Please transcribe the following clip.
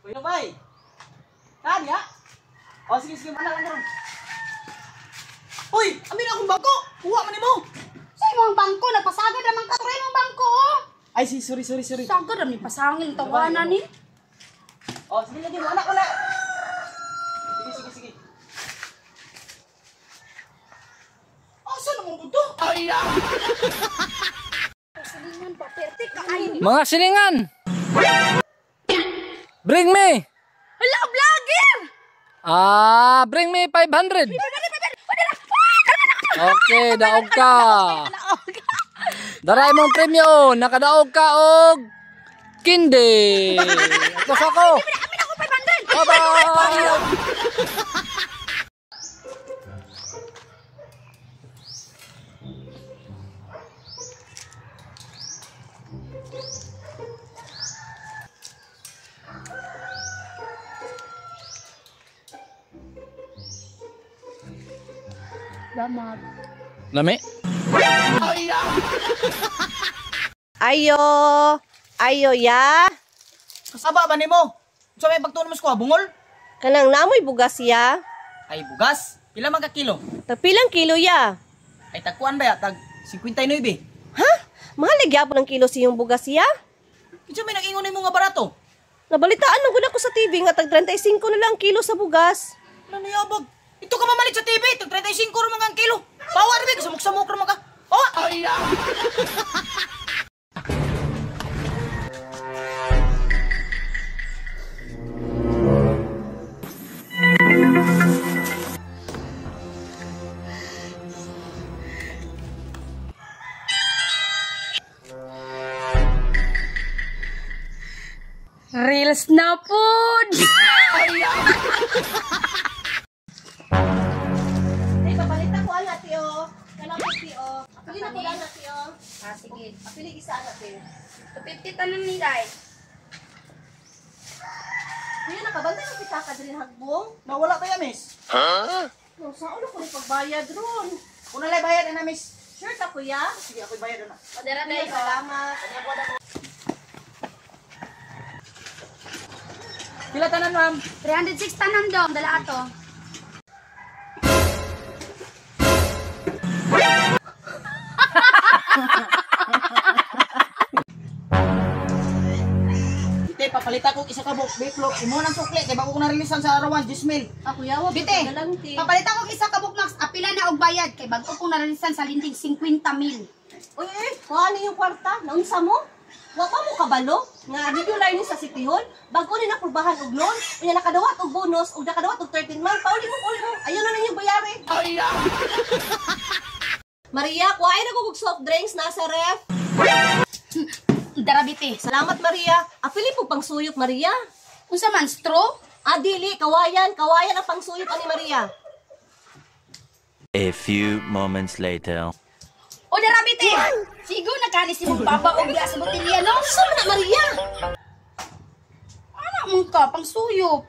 Uy, bay. Kanya? O sige, sige, mana lang karon. Uy, amin akong bangko. Kuha man nimo. Sa imong bangko nagpasagad ra man ka imong bangko oh. Ay, si sorry, sorry, sorry. Sagad ra mi pasangil tawanan ni. O sige lagi mo anak wala. Sige, sige, sige. Asa naman buto? Ay, Silingan pa perte kaayo. Mga silingan! Bring me! Hala, vlogger. Ah, bring me 500. Okay, daog ka. Daray mong premyo, nakadaog ka og kindi. Ito sa ko. Amin ako 500. Bye-bye. Salamat. Lami? Ayo, ayo ya. Kasaba ba nimo? Unsa may pagtuon mo sa kuha bungol? Kanang namoy bugas ya. Ay bugas. Pila man ka kilo? Tag pilang kilo ya? Ay tagkuan ba ya tag 59. Ha? Mahal gyapon ang kilo siyong bugas ya? Kinsa may nag-ingon nimo nga barato? Nabalitaan man gud ako sa TV nga tag 35 na lang ang kilo sa bugas. Ano niyabag? Ito ka mamalit sa TV, tag 35 ra man ang kilo. Bawa ra ba samok-samok ra man ka. Oh, ay. Reels na pod. Ay, papalita ko ana tiyo. Kanang tiyo. Apili na ko ana tiyo. Ah, sige. Apili isa ana tiyo. 250 tanan ni Day. Kuya, nakabantay ang pitaka diri hagbong. Nawala tayo, miss. No, sa ulo ko ni pagbayad ron. Una lay bayad ana, miss. Sure ta kuya? Sige, ako'y bayad ana. Padara Kuya, Day. salamat. Pila tanan, ma'am? 306 tanan dong, dala ato. Ite, papalita ko isa ka box beef loaf. Imo nang sukli kay bago ko na-releasean sa arawan, 10 mil. Ah, kuya, wa Bite, galang ti. papalitan ko isa ka bookmax, apila na og bayad kay bago kong naralisan sa linding 50 mil. Uy, uy, kuha ni yung kwarta. Naunsa mo? Wa pa mo kabalo nga regular ni sa City Hall. Bago ni naprubahan og loan, unya nakadawat og bonus ug nakadawat og 13 month. Pauli mo, pauli mo. Ayaw na ninyo bayari. Maria, kuhain na ko og soft drinks nasa ref. Dara bite. Salamat Maria. Apili po pangsuyop Maria. Unsa man straw? Ah, dili, kawayan, kawayan ang pangsuyop ani Maria. A few moments later. O dara bite. Sigo na kani si mong papa og diya sa botelya no. Sa man na Maria? Ana man ka pangsuyop.